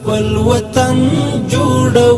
خپل وطن جوړو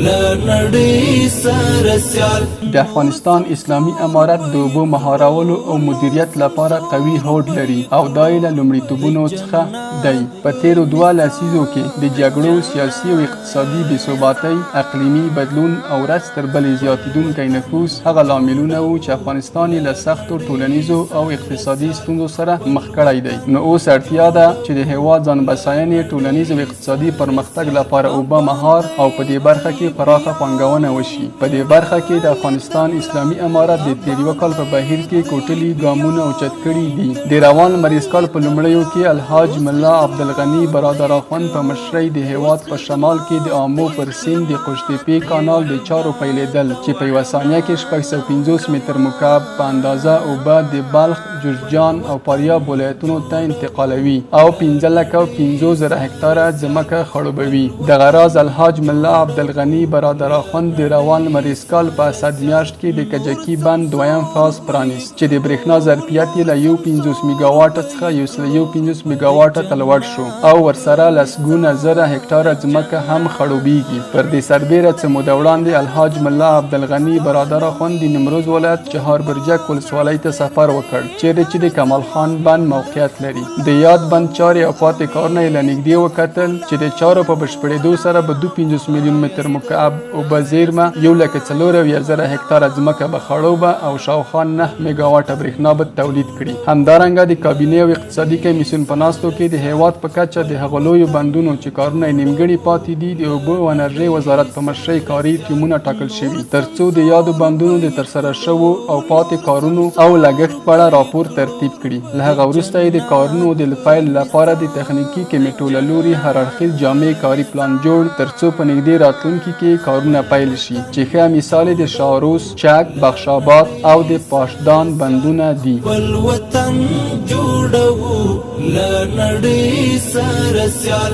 له نړۍ سره سیال. د افغانستان اسلامي امارت د اوبو مهارولو او مدیریت لپاره قوي هوډ لري او دا یې له لومړیتوبونو څخه دی. په تېرو 2 لسیزو کې د جګړو، سیاسي او اقتصادي بې ثباتۍ، اقلیمي بدلون او ورځ تر بلې زیاتېدونکی نفوس هغه لاملونه وو چې افغانستان یې له سختو ټولنیزو او اقتصادي ستونزو سره مخ کړی دی. نو اوس اړتیا ده چې د هېواد ځان بساینې، ټولنیز او اقتصادي پرمختګ لپاره اوبه مهار او په دې برخه کې پراخه پانګونه وشي. په دې برخه کې د افغانستان اسلامي امارت د تېر یوه کال په بهیر کې کوټلي ګامونه اوچت کړي دي. د روان لمریز کال په لومړیو کې الحاج ملا عبدالغني برادر اخوند په مشرۍ د هېواد په شمال کې د آمو پر سیند د قوشتېپې کانال د چارو پیلېدل چې په یوه ثانیه کې 650 متر مکعب په اندازه اوبه د بلخ، جوزجان او فاریاب ولایتونو ته انتقالوي او 5,05,000 هکتاره ځمکه خړوبوي. دغه راز الحاج ملا عبدالغني برادر اخوند د روان لمریز کال په اسد میاشت کې د کجکي بند دویم فاز پرانیست چې د برېښنا ظرفیت یې له 51 میګاواټه څخه 151 میګاواټه ته لوړ شو او ورسره لسګونه زره هکتاره ځمکه هم خړوبېږي. پر دې سربېره څه موده وړاندې الحاج ملا عبدالغني برادر اخوند د نیمروز ولایت چهار برجک ولسوالۍ ته سفر وکړ، چیرې چې د کمال خان بند موقعیت لري. د یاد بند چارې او پاتې کارونه یې له نږدې وکتل چې د چارو په بشپړېدو سره به 52 میلیون متر مکعب اوبه زیرمه، 1,74,000 هکتاره ځمکه به خړوبه او شاوخوا 9 میګاواټه برېښنا به تولید کړي. همدارنګه د کابینې او اقتصادي کمیسیون په ناستو کې د هېواد په کچه د هغو لویو بندونو چې کارونه یې نیمګړي پاتې دي، د اوبو او انرژۍ وزارت په مشرۍ کاري ټیمونه ټاکل شوي ترڅو د یادو بندونو د ترسره شوو او پاتې کارونو او لګښت په اړه راپور ترتیب کړي. له هغه وروسته یې د کارونو د پیل لپاره د تخنیکي کمیټو له لوري هر اړخیز جامع کاري پلان جوړ ترڅو په نږدې راتلونکي کې کارونه پیل شي چې ښه مثال یې د شاروس، چک، بخش آباد او د پاشدان بندونه دي. خپل وطن جوړو له نړۍ سره سیال.